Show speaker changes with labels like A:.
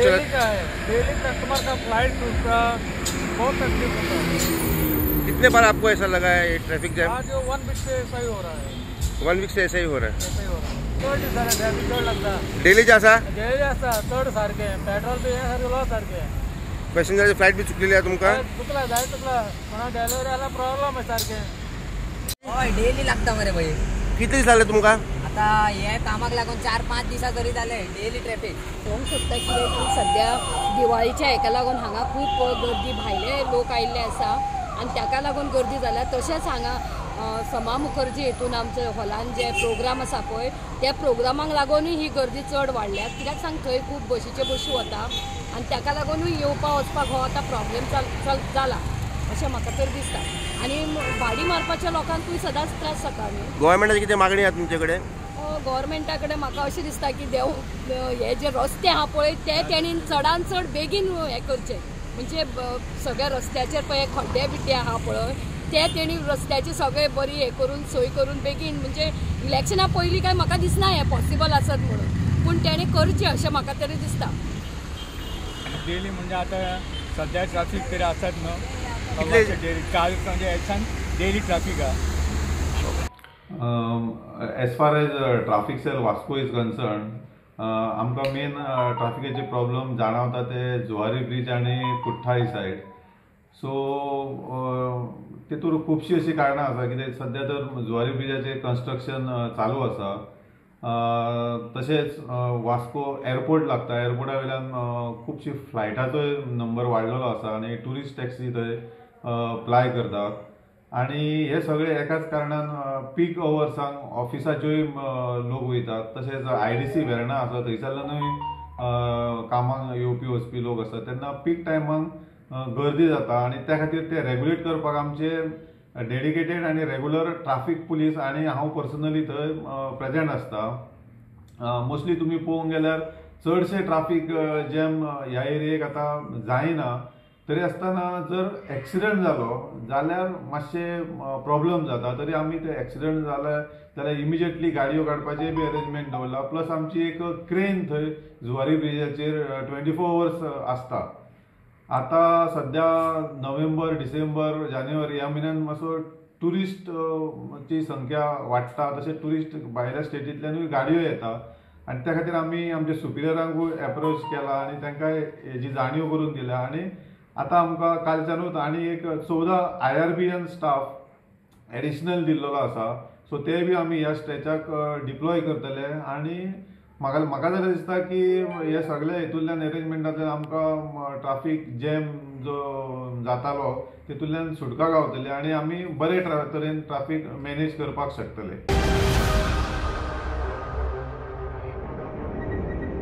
A: Daily का है, daily customer का flight टूटता, बहुत तकलीफ होता है।
B: कितने बार आपको ऐसा लगा है ट्रैफिक जैम?
A: आज 1 वीक से ऐसा ही हो रहा है।
B: 1 वीक से ऐसा ही हो रहा है।
A: ऐसा ही हो रहा है। चड सारकें ट्रॅफिक चड लागता।
B: डेली आसा?
A: डेली आसा, चड सारकें। पेट्रोल बी हें सारकें लॉस सारकें।
B: पॅसेंजराची फ्लायट बी चुकलेली आहे तुमकां?
A: चुकला, जाय चुकला, कोणा डिलिव्हरी आला प्रॉब्लेम आहे सारकें।
C: हय, डेली लागता मरे भाई।
B: कितले दीस जाले तुमकां?
C: आता हे कामाक लागून 4-5 दिसां तरी जाले डेली ट्रॅफिक।
D: पळोवंक सोदता कितें की सद्या दिवाळीच्या हेका लागून हांगा खूब गर्दी, भायले लोक आयिल्ले आसा आनी ताका लागून गर्दी जाल्या। तशेंच हांगा समा मुखर्जी हेतून आमचे हॉलान जे प्रोग्राम आसा पळय त्या प्रोग्रामाक लागूनय ही गर्दी चड वाडल्या। कित्याक सांग, थंय खूब बशीचे बशी वता आनी ताका लागूनय येवपा वचपाक हो आतां प्रॉब्लेम जाला अशें म्हाका तर दिसता। आनी भाडी मारपाच्या लोकांकूय सदांच त्रास जाता न्ही।
B: गव्हर्मेंटाची कितें मागणी आसा तुमचे कडेन?
D: गव्हर्मेंटा कडेन म्हाका अशें दिसता की देव हे जे रस्ते आहा पळय ते तेणीन चडान चड बेगीन हें करचें, म्हणजे सगळ्या रस्त्याचेर पळय खड्डे बिड्डे आहा पळय ते तेणी रस्त्याची सगळे बरी हें करून सोय करून बेगीन, म्हणजे इलेक्शना पयलीं काय म्हाका दिसना हें पॉसिबल आसत म्हणून, पूण तेणी करचें अशें म्हाका तरी दिसता।
E: डेली म्हणजे आतां सद्या ट्राफीक तरी आसात न्हू, काल म्हणजे डेली ट्राफीक आहा।
F: As far as traffic cell Vasco is concern, आमकां मेन ट्राफिकाचे प्रॉब्लम जाणवता ते जुवारी ब्रिज आनी कुठ्ठाळी सायड। सो तितूर खुबशीं अशीं कारणां आसा कित्याक सद्या तर जुवारी ब्रिजाचें कन्स्ट्रक्शन चालू आसा, तशेंच वास्को एअरपोर्ट लागता, एअरपोर्टा वयल्यान खुबशी फ्लायटाचोय नंबर वाडलेलो आसा आनी ट्युरिस्ट टॅक्सी थंय प्लाय करतात आनी हे सगळे एकाच कारणान पीक अवर्सांक ऑफिसाच्योय लोक वयतात, तशेंच IDC Verna आसा थंयसरल्यानूय कामाक येवपी वचपी लोक आसात, तेन्ना पीक टायमाक गर्दी जाता आनी त्या खातीर ते रेगुलेट करपाक आमचे डेडिकेटेड आनी रेगुलर ट्राफीक पुलीस आनी हांव पर्सनली थंय प्रेजेंट आसता। मोस्टली तुमी पळोवंक गेल्यार चडशे ट्राफीक जॅम ह्या एरियेक आतां जायना, तरी आसतना जर एक्सिडंट जालो जाल्यार मातशें प्रॉब्लम जाता, तरी आमी ते एक्सिडंट जाले जाल्यार इमिजिएटली गाडयो काडपाचें बी अरेंजमेंट दवरला, प्लस आमची एक क्रेन थंय जुवारी ब्रिजाचेर 24 अवर्स आसता। आतां सद्या नोव्हेंबर, डिसेंबर, जानेवारी ह्या म्हयन्यान मातसो ट्युरिस्ट ची संख्या वाडटा, तशें ट्युरिस्ट भायल्या स्टेटींतल्यानूय गाडयो येता आनी त्या खातीर आमी आमच्या सुपिरियरांकूय एप्रोच केला आनी तांकां हेजी जाणीव करून दिल्या आनी आतां आमकां कालच्यानूच आनी एक 14 IRBN staff additional दिल्लो आसा, सो ते बी आमी ह्या स्ट्रेचाक डिप्लॉय करतले आनी म्हाका जाल्यार दिसता की हे सगळे हेतूंतल्यान एरेंजमेंटांतल्यान आमकां ट्राफीक जॅम जो जातालो तेतूंतल्यान सुटका गावतली आनी आमी बरे तरेन ट्राफीक मॅनेज करपाक शकतले।